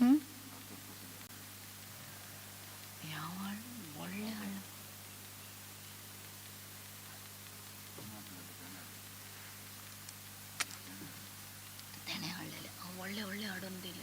हांव व्हडलें हाडलां. तेणें हाडलेलें हांव व्हडलें व्हडलें हाडून दिलें.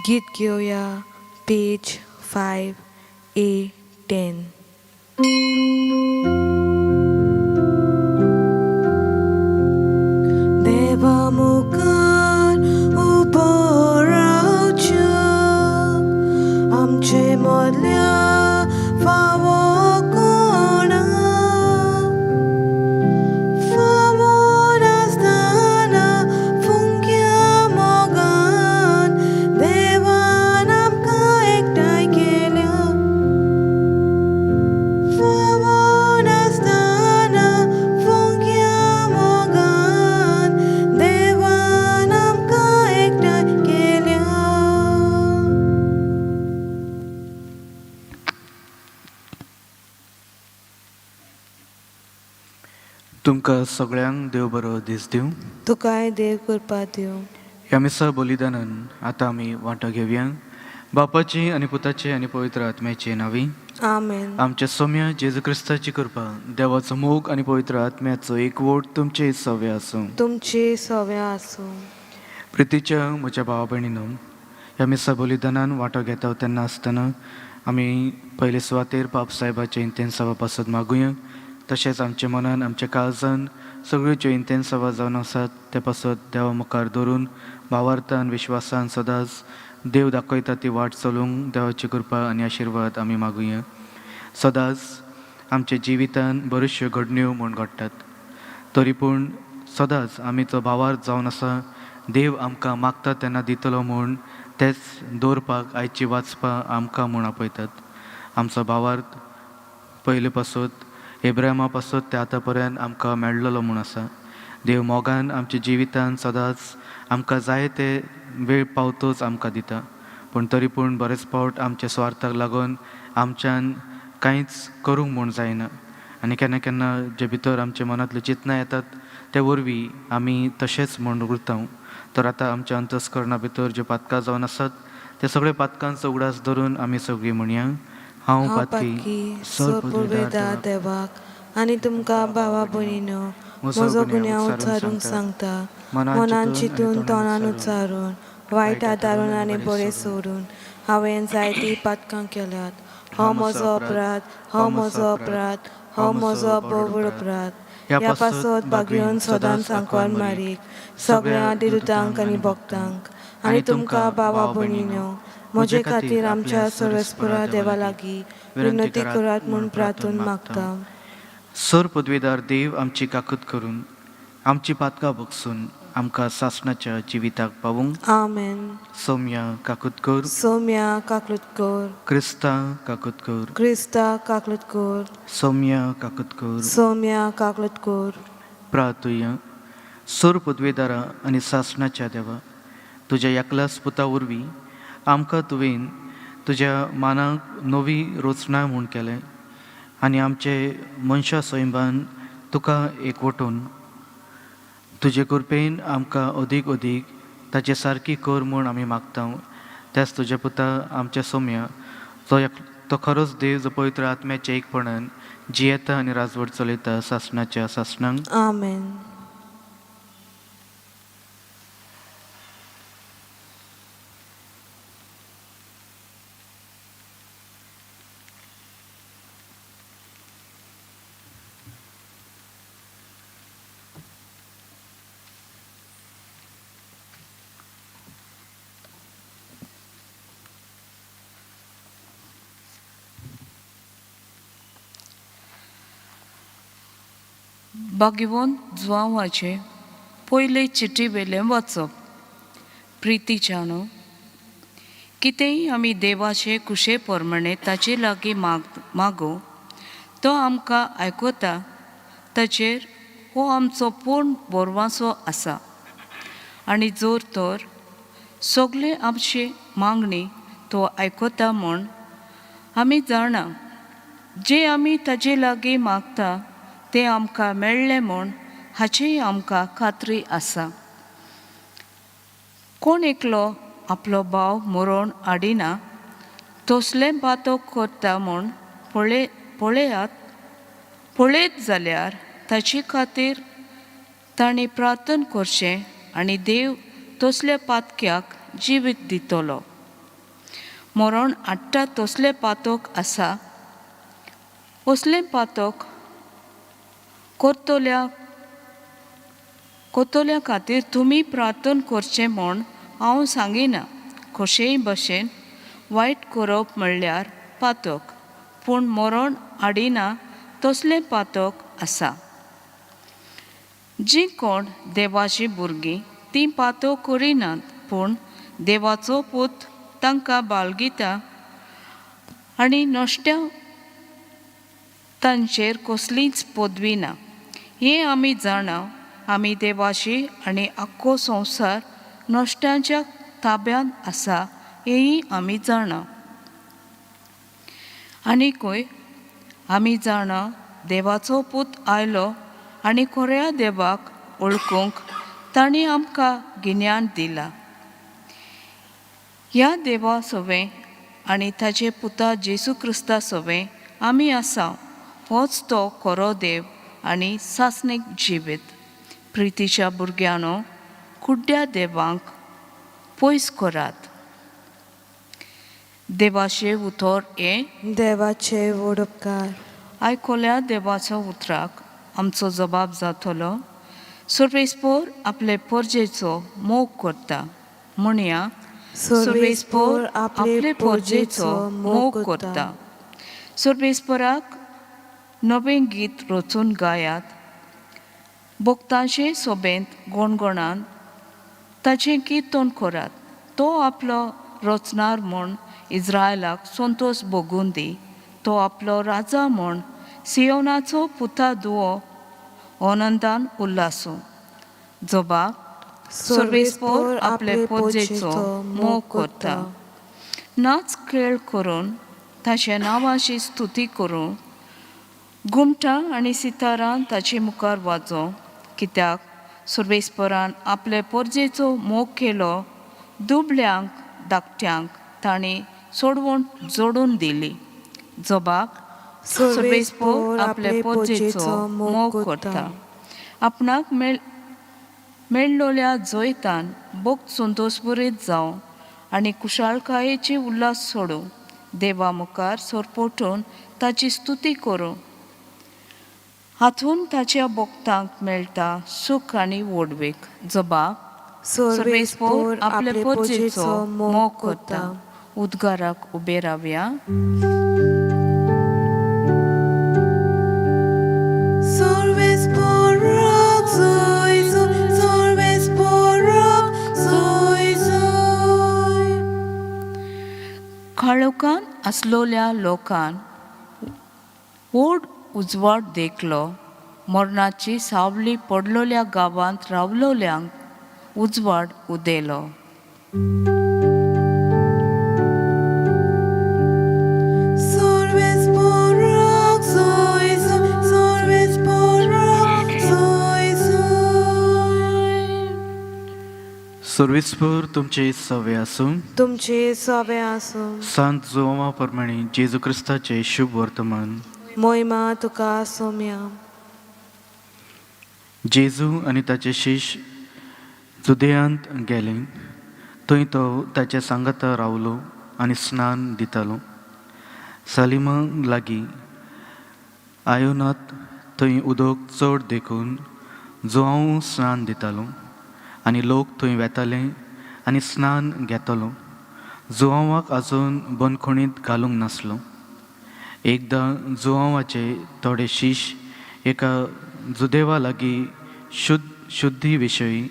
गीत घेवया पेज 5A10. देवा मुखार उबो रावच्या आमचे मदल्या फावो कोणा, फावो नासतना फुंक्या मोगान देवान आमकां एकठांय केल्या. फावो नासतना फुंक्या मोगान देवान आमकां एकठांय केल्या. तुमकां सगळ्यांक देव बरो दीस दिवं. तुकाय देव कृपा दिवं. ह्या मिसा बलिदानान आतां आमी वांटो घेवया. बापाची आनी पुताची आनी पवित्र आत्म्याची नांवी. आमेन. आमच्या सोम्या जेजू क्रिस्ताची कृपा, देवाचो मोग आनी पवित्र आत्म्याचो एकवोट तुमचे सवे आसूं. तुमचे सवे आसूं. प्रितीच्या म्हज्या भावा भयणीनो, ह्या मिसा बलिदानान वांटो घेता तेन्ना आसतना आमी पयले सुवातेर पाप साहेबाचे इंतेन्सावा पासत मागुया. तशेंच आमच्या मनान, आमच्या काळजान सगळ्यो ज्यो इंतेन्सावा जावन आसात ते पासत देवा मुखार धरून भावार्थान, विश्वासान सदांच देव दाखयता ती वाट चलूंक देवाची कृपा आनी आशिर्वाद आमी मागुया. सदांच आमच्या जिवितान बऱ्योचश्यो घडण्यो म्हूण घडटात, तरी पूण सदांच आमी तो भावार्थ जावन आसा, देव आमकां मागता तेन्ना दितलो म्हूण तेच दवरपाक आयची वाचपां आमकां म्हूण आपयतात. आमचो भावार्थ पयले पासत एब्रायमा पासत ते आतां पर्यंत आमकां मेळ्ळलो म्हूण आसा. देव मोगान आमच्या जिवितान सदांच आमकां जाय ते वेळ पावतोच आमकां दिता, पूण तरी पूण बरेच फावट आमच्या स्वार्थाक लागून आमच्यान कांयच करूंक म्हूण जायना आनी केन्ना केन्ना जे भितर आमच्या मनांतल्यो चिंतनां येतात ते वरवीं आमी तशेंच म्हूण उरता. तर आतां आमच्या अंतस्करणा भितर ज्यो पातकां जावन आसात ते सगळे पातकांचो उगडास धरून आमी सगळीं म्हणया. हांव हांव पातकी पातकी सर सरपुर्वेदार देवाक आनी तुमकां भावा भयणीनो म्हजो गुन्यांव उच्चारूंक सांगता. मनान चिंतून, तोंडान उच्चारून, वायट आदारून आनी बरें सोडून हांवें जायतीं पातकां केल्यात. हो म्हजो अपराध, हो म्हजो अपराध, हो म्हजो बोवड अपराध. ह्या पासत बागेवन सदांच आंकवार मारीक, सगळ्या दिरुतांक आनी भक्तांक आनी तुमकां भावा भयणीनो म्हजे खातीर आमच्या सर्वेस्परा देवा लागीं विनंती करात म्हूण प्रार्थून मागता. सर पदवेदार देव आमची काकूत करून आमची पातकां बगसून आमकां सासणाच्या जिविताक पावूंक. आमेन. सोम्या काकूत कर. सोम्या काकलूत कर. क्रिस्ता काकूत कर. क्रिस्ता काकलूत कर. सोम्या काकूत कर. सोम्या काकलूत कर. प्रार्थुया. सोर पदवेदारा आनी सासणाच्या देवा, तुज्या एकल्याच पुता वरवीं आमकां तुवें तुज्या मानाक नवी रचना म्हूण केलें आनी आमचे मनशा सैमान तुका एकवटून तुजे कृपेन आमकां अदीक अदीक ताचे सारकी कर म्हूण आमी मागता. त्याच तुज्या पुता आमच्या सोम्या, जो तो खरोच देव, जो पवित्र आत्म्याच्या एकपणान जियेता आनी राजवट चलयता सासणाच्या सासणांक. आमेन. भाग्यवंत जुवांवाचे पयले चिटी वेलें वाचप. प्रितीच्यानो, कितेंय आमी देवाचे कुशे प्रमाणे ताचे लागीं मागो, तो आमकां आयकता. ताचेर हो आमचो पूर्ण बोरवासो आसा आनी जर तर सगळे आमची मागणी तो आयकता म्हूण आमी जाणा. जे आमी ताजे लागीं मागता तें आमकां मेळ्ळें म्हूण हाचीय आमकां खात्री आसा. कोण एकलो आपलो भाव मरोण हाडिना तसलें पातक करता म्हूण पळयात पळयत जाल्यार ताचे खातीर ताणें प्रार्थन करचें आनी देव तसल्या पातक्याक जिवीत दितलो. मरण हाडटा तसलें पातक आसा. असलें पातक करतल्या खातीर तुमी प्रार्थन करचें म्हूण हांव सांगिना. कशेय भशेन वायट करप म्हणल्यार पातक, पूण मरण हाडिना तसलें पातक आसा. जीं कोण देवाचीं भुरगीं तीं पातक करिनात, पूण देवाचो पूत तांकां बाळगिता आनी नश्ट्या तांचेर कसलीच पदवी ना. हें आमी जाणा, आमी देवाची आनी आख्खो संवसार नश्ट्यांच्या ताब्यांत आसा हेंय आमी जाणा. आनीकूय आमी जाणा देवाचो पूत आयलो आनी खऱ्या देवाक वळखूंक तांणी आमकां गिन्यान दिलां. ह्या देवा सवें आनी ताचे पुता जेजू क्रिस्ता सवें आमी आसा. होच तो खरो देव आनी सासणीक जिवीत. प्रितीच्या भुरग्यांनो, कुड्ड्या देवांक पयस करात. देवाचें उतर हें. देवाचे व्हड उपकार. आयकल्या देवाचो उतराक आमचो जबाब जातलो. सर्वेस्पोर आपले परजेचो मोग करता. म्हणया, सर्वेस्पोर आपले परजेचो मोग करता. सर्वेस्पोराक नवें गीत रचून गायात. भक्तांचे सोबेंत गणगणान ताचें किर्तन करात. तो आपलो रचणार म्हूण इज्रायलाक संतोश भोगून दी. तो आपलो राजा म्हूण सियोनाचो पुता दुवो आनंदान उल्लासूं. जबाब, सर्वेस्पोर आपले परजेचो मोग करता. नाच खेळ करून ताच्या नांवाची स्तुती करूं. घुमटां आनी सितारां ताचे मुखार वाजोवं. कित्याक सर्वेस्परान आपले परजेचो मोग केलो. दुबळ्यांक धाकट्यांक तांणी सोडवण जोडून दिली. जबाब, सर्वेस्पोर आपले परजेचो मोग करता. आपणाक मेळ्ळोल्या जैतान भक्त संतोशभरीत जावं आनी कुशाळकायेची उल्हास सोडूं. देवा मुखार सरपटून ताची स्तुती करूं. हातूंत ताच्या भक्तांक मेळटा सूख आनी व्हडवीक. जबाब, सर्वेस्पोर आपले परजेचो मोग करता. उद्गाराक उबे रावया. सर्वेस्पोराक जैत. काळोखान आसलोल्या लोकान व्हड उजवाड देखलो. मरणाची सावली पडलोल्या गांवांत रावलोल्यांक उजवाड उदेलो. Sorbes por rock, soy, soy, sorbes por rock, soy, soy. सर्विसपूर तुमचे सवे आसूं. तुमचे सवे आसूं. संत जुवां प्रमाणे जेजू क्रिस्ताचे शुभ वर्तमान. मोहिमा तुका सोम्या. जेजू आनी ताचे शिश्य जुदेयांत गेले. थंय तो ताचे सांगाता रावलो आनी स्नान दितालो. सालिमा लागीं आयोनात थंय उदक चड देखून जुआंव स्नान दितालो आनी लोक थंय वेताले आनी स्नान घेतालो. जुआंवाक आजून बंदखणींत घालूंक नासलो. एकदां जुआंवाचे थोडे शिश्य एका जुदेवा लागीं शुद्धी विशयी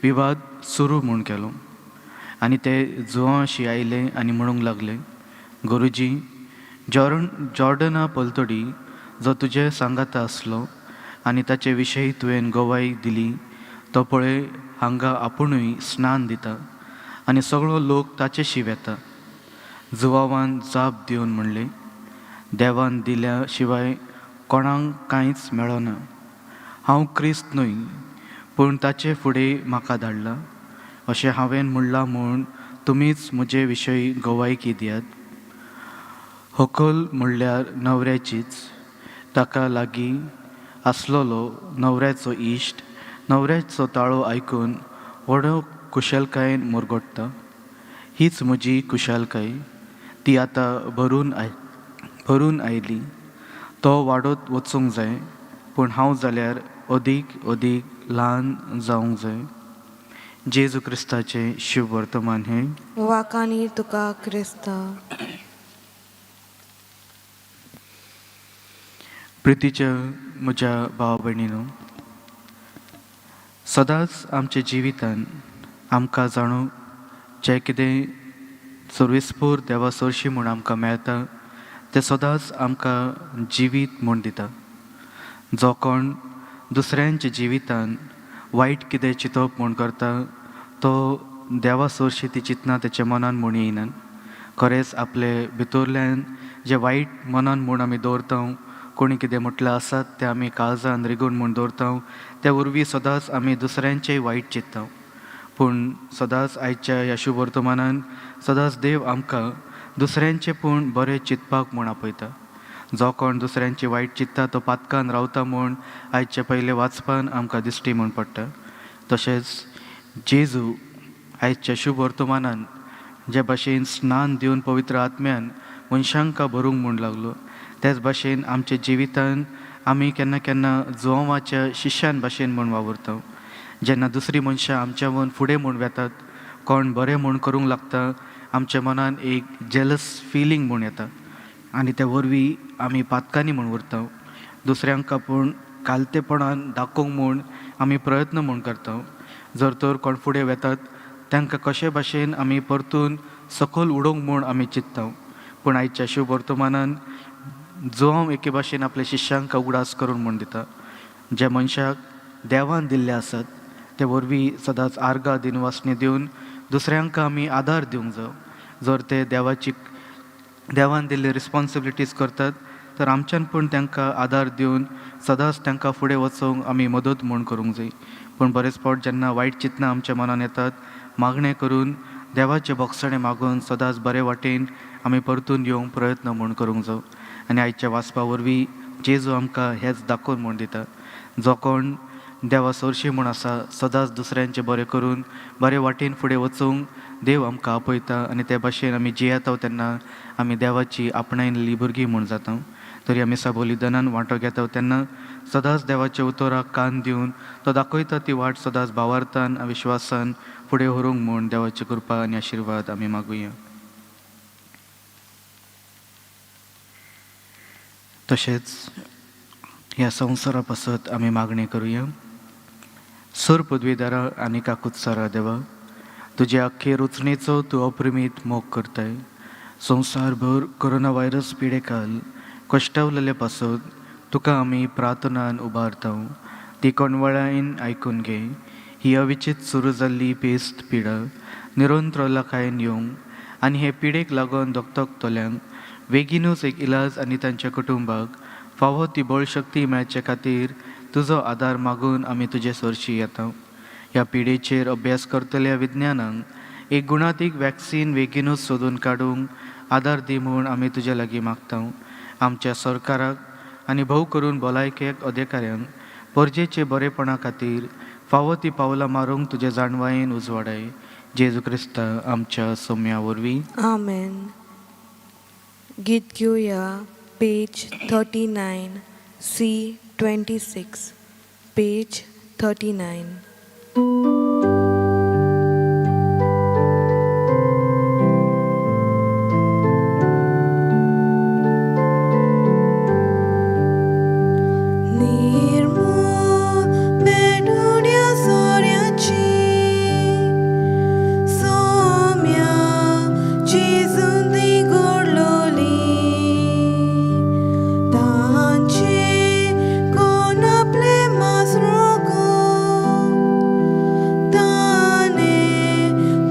विवाद सुरू म्हूण केलो आनी ते जुआंवाशी आयले आनी म्हणूंक लागले, गुरुजी, जॉर्डना पलतडी जो तुजे सांगाता आसलो आनी ताचे विशयी तुवें गवाय दिली तो पळय हांगा आपुणूय स्नान दिता आनी सगळो लोक ताचेशी वेता. जुवावान जाप दिवन म्हणलें, देवान दिल्या शिवाय कोणाक कांयच मेळना. हांव क्रिस्त न्हय, पूण ताचे फुडें म्हाका धाडला अशें हांवें म्हणलां म्हूण तुमीच म्हजे विशयी गवायकी दियात. होकल म्हणल्यार न्हवऱ्याचीच. ताका लागीं आसलेलो न्हवऱ्याचो इश्ट न्हवऱ्याचो ताळो आयकून व्हडो कुशलकायेन मुरगोडटा. हीच म्हजी कुशालकाय, ती आतां भरून आयली. तो वाडत वचूंक जाय, पूण हांव जाल्यार अदीक अदीक ल्हान जावंक जाय. जेजू क्रिस्ताचें शुभ वर्तमान हें. वाकानी तुका क्रिस्ता. प्रितीच्या म्हज्या भाव भयणीनो, सदांच आमच्या जिवितान आमकां जाणू जें कितें सर्विसपूर देवा सरशी म्हूण आमकां मेळटा तें सदांच आमकां जिवीत म्हूण दिता. जो कोण दुसऱ्यांच्या जिवितान वायट कितें चिंतप म्हूण करता तो देवा सरशी ती चिंतना तेच्या मनान म्हूण येयनात. खरेंच आपले भितरल्यान जे वायट मनान म्हूण आमी दवरता, कोणी कितें म्हटलें आसात तें आमी काळजान रिगून म्हूण दवरता, त्या वरवीं सदांच आमी दुसऱ्यांचेय वायट चिंतता. पूण सदांच आयच्या ह्या शुभ वर्तमानान सदांच देव आमकां दुसऱ्यांचें पूण बरें चिंतपाक म्हूण आपयता. जो कोण दुसऱ्यांचें वायट चिंतता तो पातकान रावता म्हूण आयच्या पयले वाचपान आमकां दिश्टी म्हूण पडटा. तशेंच जेजू आयच्या शुभ वर्तमानान जे भाशेन स्नान दिवन पवित्र आत्म्यान मनशांकां भरूंक म्हूण लागलो, तेच भाशेन आमच्या जिवितान आमी केन्ना केन्ना जुवांवाच्या शिश्यान भाशेन म्हूण वावुरता. जेन्ना दुसरीं मनशां आमच्यावन फुडें म्हूण वेतात, कोण बरें म्हूण करूंक लागता, आमच्या मनान एक जेलस फिलींग म्हूण येता आनी त्या वरवीं आमी पातकांनी म्हूण उरता. दुसऱ्यांक आपूण कालतेपणान दाखोवंक म्हूण आमी प्रयत्न म्हूण करता. जर तर कोण फुडें वेतात तांकां कशे भाशेन आमी परतून सकयल उडोवंक म्हूण आमी चिंतता. पूण आयच्या शुभ वर्तमानान जुवांव एके भाशेन आपल्या शिश्यांक उगडास करून म्हूण दिता, जे मनशाक देवान दिल्ले आसत ते वरवीं सदांच आर्गां दिनवासणी दिवन दुसऱ्यांक आमी आदार दिवंक जाय. जर ते देवान दिल्ले रिस्पोन्सिबिलिटीज करतात तर आमच्यान पूण तांकां आदार दिवन सदांच तांकां फुडें वचोंक आमी मदत म्हूण करूंक जाय. पूण बरेच फावट जेन्ना वायट चिंतनां आमच्या मनान येतात, मागणें करून देवाचें भोगसणें मागून सदांच बरे वाटेन आमी परतून येवंक प्रयत्न म्हूण करूंक जाय. आनी आयच्या वाचपा वरवीं जेजू आमकां हेंच दाखोवन म्हूण दिता, जो कोण देवा सरशी म्हूण आसा सदांच दुसऱ्यांचें बरें करून बरे वाटेन फुडें वचूंक देव आमकां आपयता आनी ते भाशेन आमी जियेता तेन्ना आमी देवाची आपणायल्ली भुरगीं म्हूण जाता. तरी आमी सबोलिदानान वांटो घेता तेन्ना सदांच देवाच्या उतराक कान दिवन तो दाखयता ती वाट सदांच भावार्थान विश्वासान फुडें व्हरूंक म्हूण देवाची कृपा आनी आशिर्वाद आमी मागुया. तशेंच ह्या संवसारा पासत आमी मागणी करुया. सर पदवीदारा आनी काकुत्सारा देवा, तुजे आख्खे रुचणेचो तूं अप्रिमीत मोग करताय. संवसारभर कोरोना व्हायरस पिडेकाल कश्टावलेले पासत तुका आमी प्रार्थनान उबारता. ती कोणवळायन आयकून घे. ही अविचीत सुरू जाल्ली पेस्त पिडा निरंतर लाखायन येवंक आनी हे पिडेक लागून दगदगतल्यांक बेगीनूच एक इलाज आनी तांच्या कुटुंबाक फावो ती बळशक्ती मेळचे खातीर तुजो आदार मागून आमी तुजे सरशी येता. ह्या पिडेचेर अभ्यास करतल्या विज्ञानांक एक गुणातीक वॅक्सीन बेगीनूच सोदून काडूंक आदार दी म्हूण आमी तुजे लागीं मागता. आमच्या सरकाराक आनी भोव करून भलायकेक अधिकाऱ्यांक परजेचे बरेपणा खातीर फावो ती पावलां मारूंक तुजे जाणवायेन उजवाडाय. जेजू क्रिस्ता आमच्या सोम्या वरवीं. आमेन. गीत घेवया पेज 39 C 26, page 39. निर्मूळ भेटुड्या सोऱ्याची सोम्या जेजून ती गोडलोली तांचे कोण आपले मास रोगो ताणे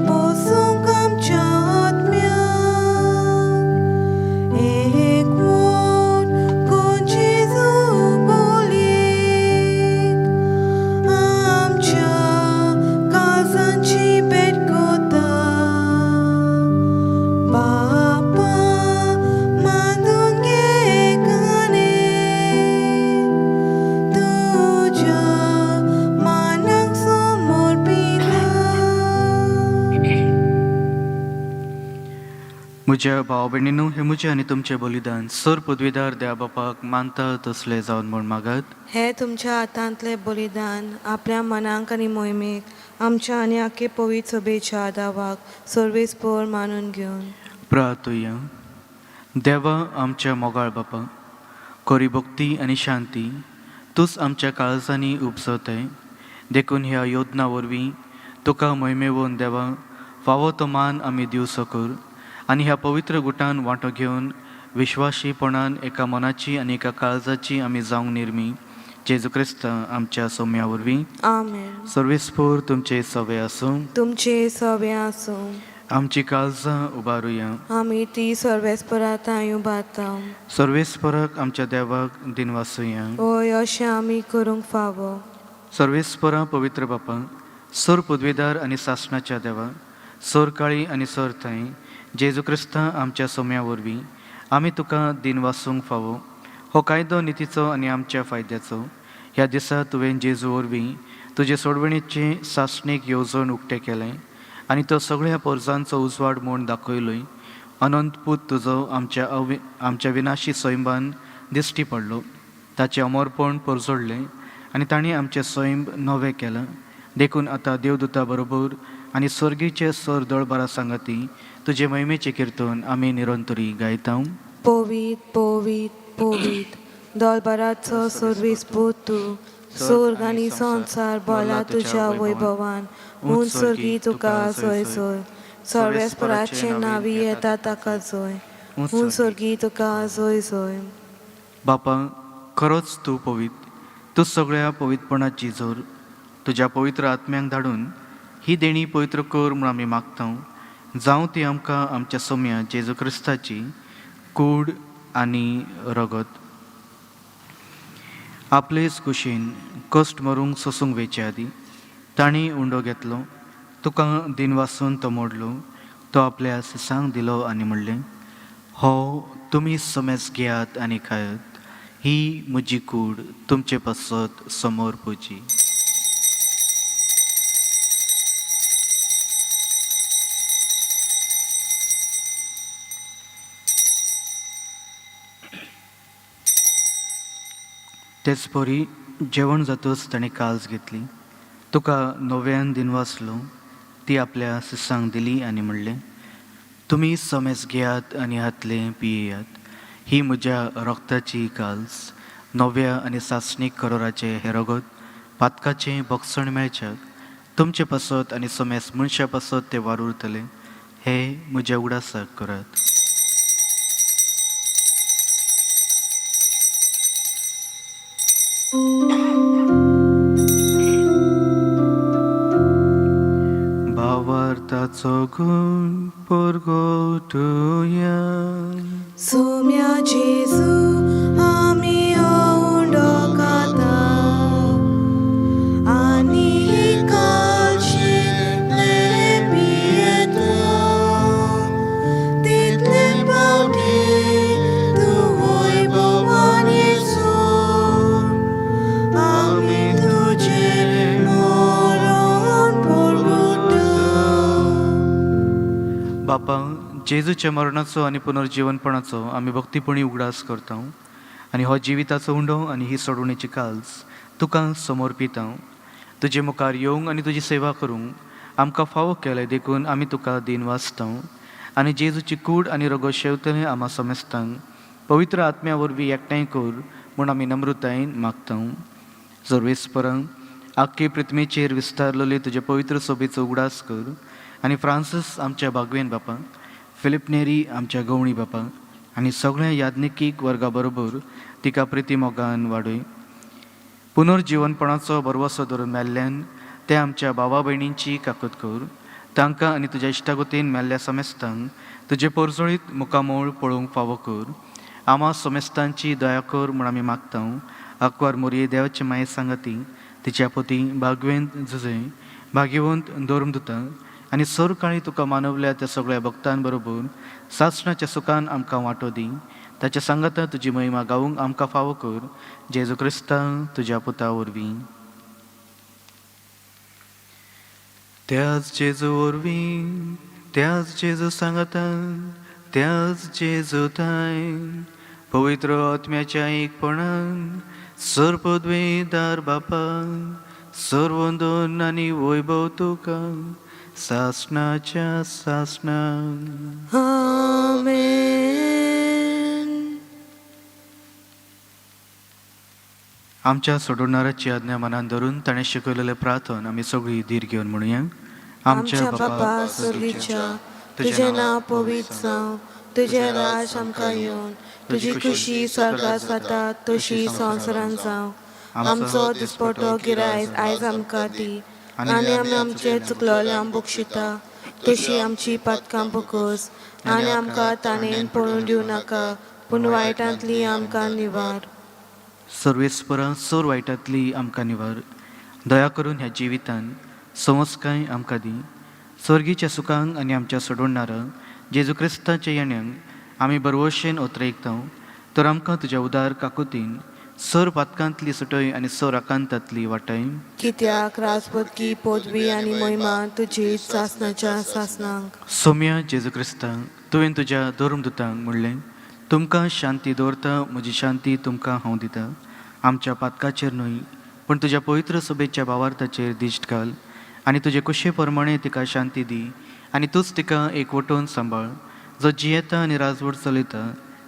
पोसूंक आमच्या आत्म्याक एक वोट कोण जेजू बोलयेक आमच्या काळजांची भेट कोता बापा मांदून घे काने तुज्या मानाक समर्पिता. म्हज्या भाव भयणीनू, हें म्हजें आनी तुमचें बलिदान सर पदवीदार देवा बापाक मानता तसलें जावन म्हूण मागात. हे तुमच्या हातांतलें बलिदान आपल्या मनाक आनी मोहिमेक आमच्या आनी आखे पवित्र सभेच्या आदावाक सर्वेस्पोर मानून घेवन. प्रार्थुया. देवा आमच्या मोगाळ बापा, खरी भक्ती आनी शांती तूंच आमच्या काळजांनी उपजताय, देखून ह्या योजना वरवीं तुका मोहिमेवन देवा फावो तो मान आमी दिवं सकर आनी ह्या पवित्र गुटान वांटो घेवन विश्वाशीपणान एका मनाची आनी एका काळजाची आमी जावंक निर्मी. जेजू क्रिस्त आमच्या सोम्या वरवीं. आमेन. सर्वेस्पोर तुमचे सवे आसूं. तुमचे सवे आसूं. आमची काळजां उबारुया. आमी ती सर्वेस्परा थंय उबारता. सर्वेस्पराक आमच्या देवाक दिनवासुया. हय, अशें आमी करूंक फावो. सर्वेस्परा पवित्र बापा, सर पदवीदार आनी सासणाच्या देवा, सर काळी आनी सर थंय जेजू क्रिस्ता आमच्या सोम्या वरवीं आमी तुका दिनवासूंक फावो. हो कायदो नितीचो आनी आमच्या फायद्याचो. ह्या दिसा तुवें जेजू वरवीं तुजे सोडवणीचे सासणीक येवजण उक्तें केलें आनी तो सगळ्या पोरजांचो उजवाड म्हूण दाखयलोय. अनंत पूत तुजो आमच्या आमच्या विनाशी सैमान दिश्टी पडलो, ताचें अमरपण परजोडलें आनी ताणें आमचें सैम नवें केलां. देखून आतां देवदूता बरोबर आनी स्वर्गीचे सर दळबारा सांगाती तुजे महिमेचें किर्तन आमी निरंतरी गायता. पवीत पवीत पवीत दोलबाराचो सर्वीस पूत तूं, स्वर्ग आनी संवसार भरला तुज्या वैभवान. उंच स्वर्गी तुका जोय जोय, सर्वेस्पराचे नांवी येता ताका जोय, उंच स्वर्गी तुका जोय जोय. बापा, खरोच तूं पवीत, तूं सगळ्या पवित्रपणाची जोर. तुज्या पवित्र आत्म्यांक धाडून ही देणी पवित्र कर म्हूण आमी मागता, जावं ती आमकां आमच्या सोम्या जेजू क्रिस्ताची कूड आनी रगत. आपलेच कुशीन कश्ट मरूंक सोसूंक वेचे आदीं तांणी उंडो घेतलो, तुका दिनवासून तो मोडलो, तो आपल्या सिसांक दिलो आनी म्हणलें, हो तुमी समेज घेयात आनी खायात, ही म्हजी कूड तुमचे पासत समोर पुजी. तेच परी जेवण जातच ताणें काल्स घेतली, तुका नव्यान दिनवासलो, ती आपल्या सिसांक दिली आनी म्हणलें, तुमी समेज घेयात आनी हातलें पियेयात, ही म्हज्या रक्ताची काल्स, नव्या आनी सासणीक करोराचें हें रगत पातकाचें बक्षण मेळच्याक तुमचे पासत आनी समेज मनशा पासत तें वारुरतलें. हे म्हज्या उडासाक करात. भावार्थाचो गुण परगटुया. सोम्या जेजू आमी उंडो खाता आनी कालशितले पियेता तितले पावटी तूं वैभवान येसू आमी तुजें मरण परगटा. बापा, जेजूच्या मरणाचो आनी पुनर्जीवनपणाचो आमी भक्तीपणी उगडास करता आनी हो जिविताचो उंडो आनी ही सोडवणेची काल्स तुका समर्पिता. तुजे मुखार येवंक आनी तुजी सेवा करूंक आमकां फावो केलें देखून आमी तुका दीन वाचता आनी जेजूची कूड आनी रगत शेवतले आमा समेस्तांक पवित्र आत्म्या वरवीं एकठांय कर म्हूण आमी नम्रतायेन मागता. सर्वेस्परांक आख्खे पृथ्वीचेर विस्तारलेले तुजे पवित्र सोबेचो उगडास कर आनी फ्रांसीस आमच्या बागवेन बापा, फिलीप नेरी आमच्या गवणी बापा आनी सगळ्या याज्ञिकीक वर्गा बरोबर तिका प्रिती मोगान वाडय. पुनर्जिवनपणाचो भरवसो धरून मेल्ल्यान ते आमच्या भावा भयणींची काकूत कर. तांकां आनी तुज्या इश्टागतीन मेल्ल्या समेस्तांक तुजे पोरजोळीत मुखामोळ पळोवंक फावो कर. आमा समेस्तांची दया कर म्हूण आमी मागता. आकवार मोरये देवाचे माये सांगाती तिच्या पोती बागवेंत जुजय भाग्यवंत धर्मदुतां आनी सरकाळी तुका मानवल्या त्या सगळ्या भक्तांबरोबर सासणाच्या सुखान आमकां वांटो दी. ताच्या सांगाता तुजी महिमा गावूंक आमकां फावो कर. जेजू क्रिस्ता तुज्या पुता वरवीं. त्याच जेजू वरवीं, त्याच जेजू सांगाता, त्याच जेजू थांय पवित्र आत्म्याच्या एकपणान सर्पद्वेदार बापा सर्वंदन आनी वैभव तुका सासणाच्या सासणाक. आमेन. आमच्या सोडवणाराची आज्ञा मनान धरून ताणें शिकयलेलें प्रार्थन आमी सगळीं धीर घेवन म्हणुया. आमच्या बापा सर्गीच्या, तुजें नांव पवित्र जावं, तुजें राज आमकां येवन, तुजी खुशी स्वर्गात जाता तशी संवसारांत जावं. आमचो दिसपटो गिरायक आयज आमकां दी आनी आमी आमचे चुकलोले बक्षिता तशी आमची पातकां बकस आनी आमकां ताणें पळोवन दिवं नाका पूण वायटांतली आमकां निवार. सर्वेस्परा, सोर वायटांतली आमकां निवार. दया करून ह्या जिवितान समजकाय आमकां दी. स्वर्गीच्या सुखांक आनी आमच्या सोडवणारा जेजू क्रिस्ताच्या येण्यांक आमी बरवशेन ओतरेकता तर आमकां तुज्या उदार काकुतीन सर पातकांतली सुटय आनी सर आकांतांतली वाटय. कित्याक राजपदकी पदवी आनी महिमा तुजी सासणाच्या सासणाक. सोम्या जेजू क्रिस्ता, तुवें तुज्या धर्मदुतांक म्हणलें, तुमकां शांती दवरता, म्हजी शांती तुमकां हांव दिता. आमच्या पातकाचेर न्हय पूण तुज्या पवित्र सभेच्या भावार्थाचेर दिश्ट घाल आनी तुजे कुशे प्रमाणे तिका शांती दी आनी तूंच तिका एकवटून सांबाळ, जो जियेता आनी राजवट चलयता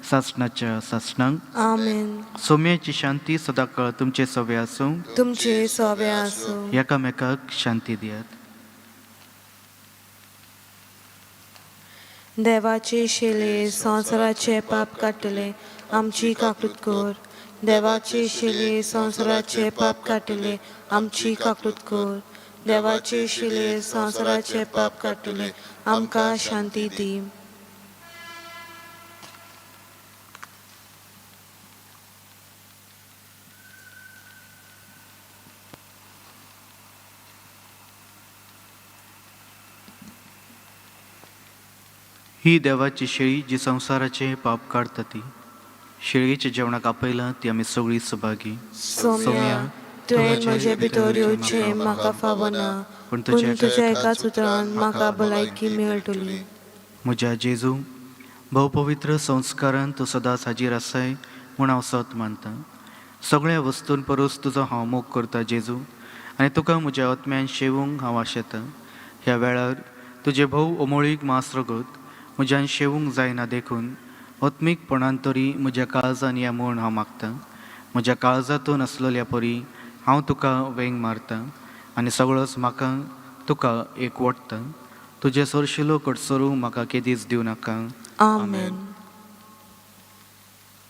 सासणाच्या सासणाक. आमेन. सोम्याची शांती सदांकाळ तुमचे सवे आसूं. तुमचे सोवे आसूं. एकामेकाक शांती दियात. देवाचे शिले संवसाराचे पाप काडटले, आमची काकूत कर. देवाचे शिले संवसाराचे पाप काडटले, आमची काकूत कर. देवाचे शिले संवसाराचे पाप काडटले, आमकां शांती दी. ही देवाची शेळी जी संवसाराचे पाप काडटा ती. शेळयेच्या जेवणाक आपयलां ती आमी सगळीं सभागी. सोम्या, तुवें म्हजे भितर येवचें म्हाका फावना, पूण पूण तुज्या एकाच उतरान म्हाका भलायकी मेळटली. म्हज्या जेजू, भोवपवित्र संस्कारान तूं सदांच हाजीर आसाय म्हूण हांव सत मानतां. सगळ्या वस्तूं परस तुजो हांव मोग करता जेजू आनी तुका म्हज्या आत्म्यान शेवूंक हांव आशेतां. ह्या वेळार तुजें भोव अमोळीक मांस रगत म्हज्यान शेवूंक जायना देखून आत्मीकपणान तरी म्हज्या काळजान या म्हूण हांव मागतां. म्हज्या काळजांतून आसलेल्या परी हांव तुका वेंग मारतां आनी सगळोच म्हाका तुका एक वडटा. तुजें सरशिलो कडसरू म्हाका केदीच दिवं नाका. आमेन.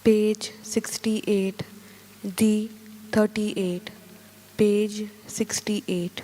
Page 68, D 38, page 68.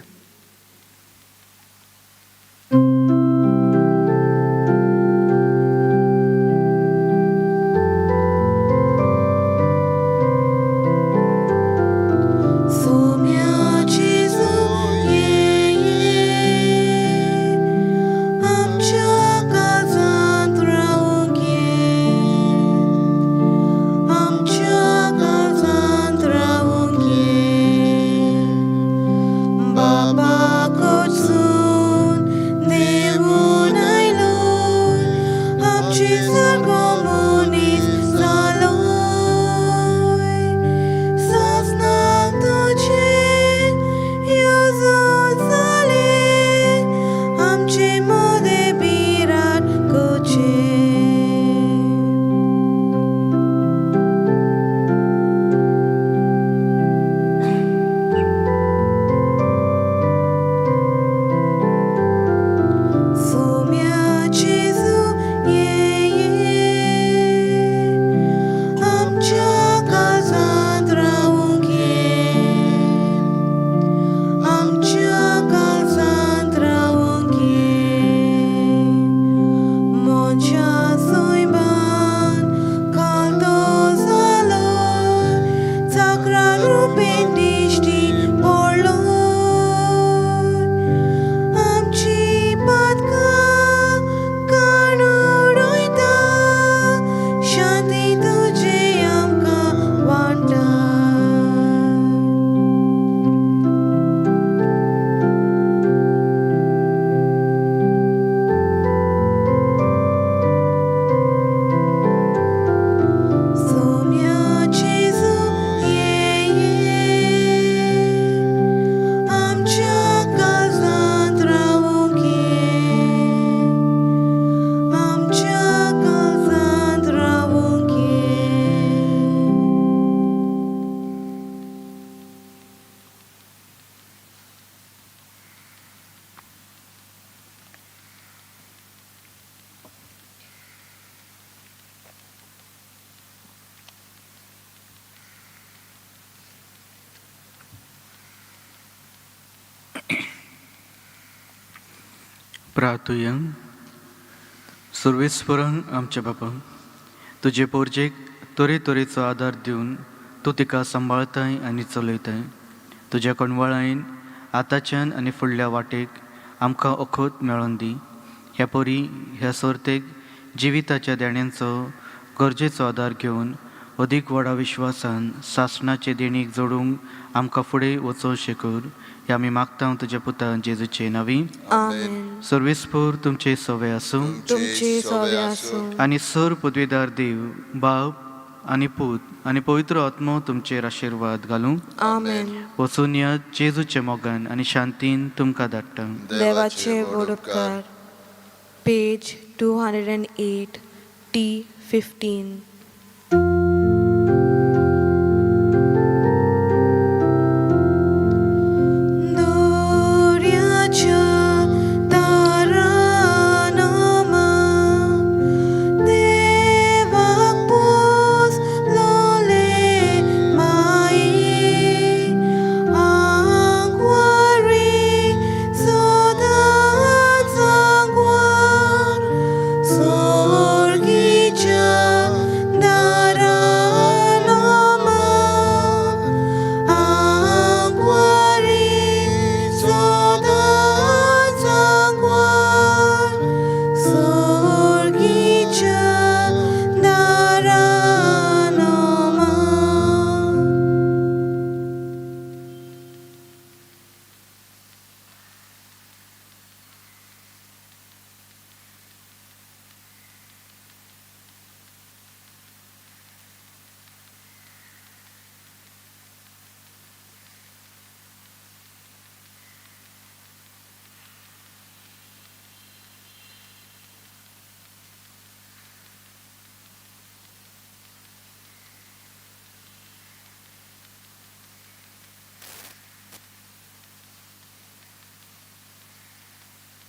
प्रार्थुया. सर्वेस्वरांक आमच्या बापा, तुजे पोरजेक तरेतरेचो आदार दिवन तूं तिका सांबाळताय आनी चलयताय. तुज्या कोणवाळायन आतांच्यान आनी फुडल्या वाटेक आमकां अखोत मेळोन दी. ह्या परी ह्या सोर्तेक जिविताच्या देण्यांचो गरजेचो आदार घेवन अदीक व्हडा विश्वासान सासणाचे देणीक जोडूंक आमकां फुडें वचोंक शेकर हे आमी मागता तुज्या पुता जेजूचे नांवी. आमेन. सर्वेस्पोर तुमचे सवे आसूं. तुमचे सवे आसूं. आनी सर पदवीदार देव बाप आनी पूत आनी पवित्र आत्मो तुमचेर आशिर्वाद घालूं. आमेन. वचून या, जेजूच्या मोगान आनी शांतीन तुमकां धाडटा. देवाचे व्हड उपकार. Page 208, T 15.